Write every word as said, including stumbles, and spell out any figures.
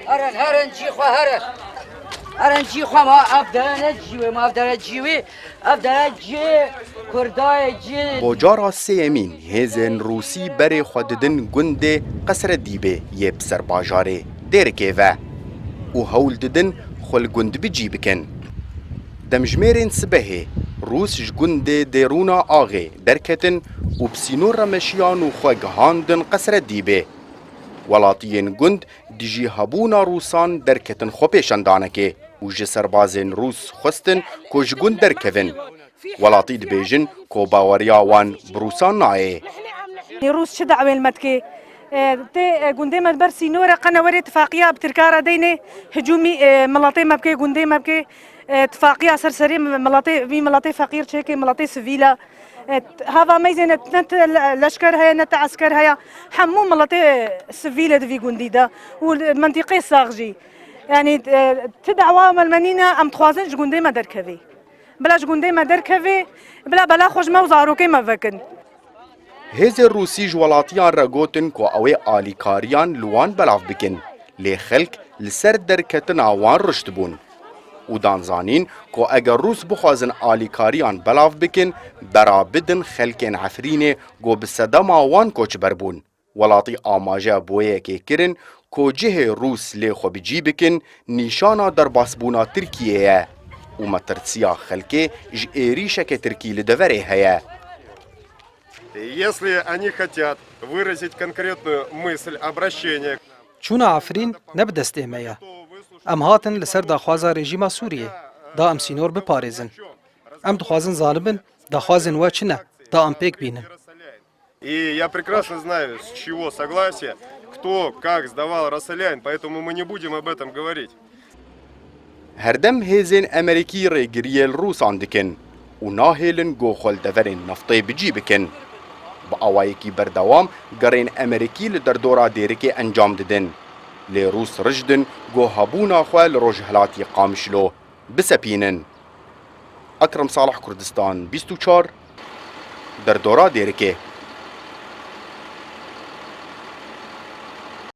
Herin, herin, cî xwe herin. Herin cî xwe ma ev dere ne cî wê, ma ev dere cî wê. Ev dere cî Kurdayê cî. Bo cara sêyemîn hêzên Rûsî berê xwe didin gundê Qesredîbê yê bi ser bajarê Dêrikê ve û hewl didin xwe li gund bi cî bikin. Demjimêrên sibehê Rûs ji gundê Dêrûna Axê derketin û bi sînor re meşiyan û xwe gihandin Qesredîbê. Welatiyên gund dijî hebûna Rûsan derketin xwepêşandanekê û ji serbazên Rûs xwestin ku ji gund derkevin. Welatî dibêjin ku baweriya wan bi Rûsan nayê. Rûs çi dawê li me dike? E, tê, e, gundê me li ber sînor e, qe ne werê tifaqiya bi Tirka re deynê, hicûmî, e, miletê me bike, gundê me bike, e, tifaqiya ser serê miletê, vî miletê feqîr çêkê, miletê sivîl e. E, t-, hava meyzê ne, ne te le-, leşker heye, ne te esker heye. Hemû miletê sivîl e di vî gundî de û li mentîqê sax jî. Yanî, e, ti dawa me li me nîne, em dixwazin ji gundê me derkevê. Bila ji gundê me derkevê, bila bela xwe ji me û zarokê me vekin. Hêzên Rûsî ji welatiyan re gotin ku ew ê alîkariyan li wan belav bikin, lê xelk li ser derketina wan ruştibûn û dan zanîn ku eger Rûs bixwazin alîkariyan belav bikin, dera bidin xelkên Efrînê ku bi sedema wan koçber bûn. Welatî amaje bo yekê kirin ku cihê Rûs lê xwe bi cî bikin, nîşana derbasbûna Tirkiyê ye û metirsiya xelkê ji êrîşeke Tirkî li deverê heye. Если они хотят выразить конкретную мысль, обращение. Çûna Efrîn ne bi destê me ye. Em hatin li ser daxwaza rejîma Sûriyê, da em sînor biparêzin. Em dixwazin zanibin daxwazên we çi ne, da em pêk bînin. И я прекрасно знаю, с чего согласия, кто как сдавал Расселяин, поэтому мы не будем об этом говорить. Herdem hêzên Emerîkî rêgiriyê li Rûsan dikin û nahêlin ku xwe li deverên neftê bi cî bikin. Bi awayekî berdewam gerên Emerîkî li derdora Dêrikê encam didin. Lê Rûs rijdin ku hebûna xwe li rojhilatî Qamişlo bisepînin. Ekrem Salih, Kurdistan bîst û çar, derdora Dêrikê.